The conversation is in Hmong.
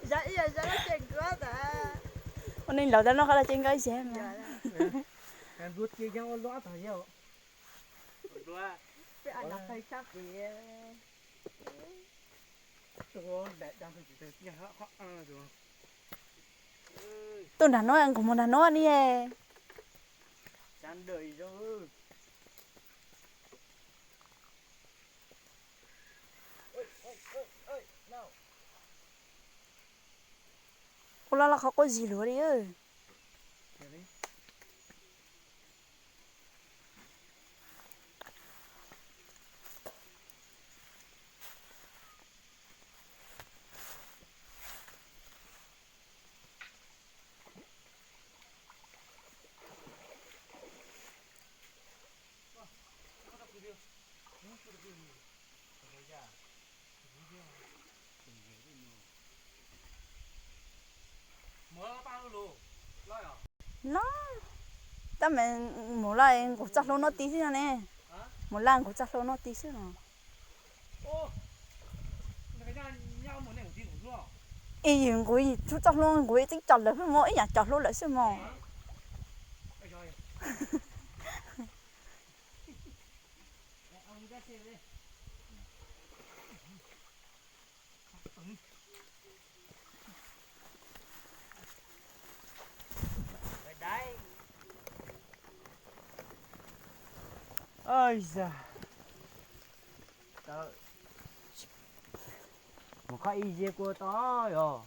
Zab ib yam zab loj ces nkawd tas. Ua neeg laus tas noj qab loj ces nkawd ib yam mas. Tuaj nram no, nqus mus nram no ni. Ua loj loj qhov quaj zis luag li. Loj, tab mas mus laj nqus txoj hlua noj ti xwb no ne. Mus laj nqus txoj hlua noj ti xwb no. Ib yim nqus txoj hlua nqus txij cov lawm xwb mog, ib yam cov hlua lawm xwb mog. Mus qhov ib ze kua tod yog.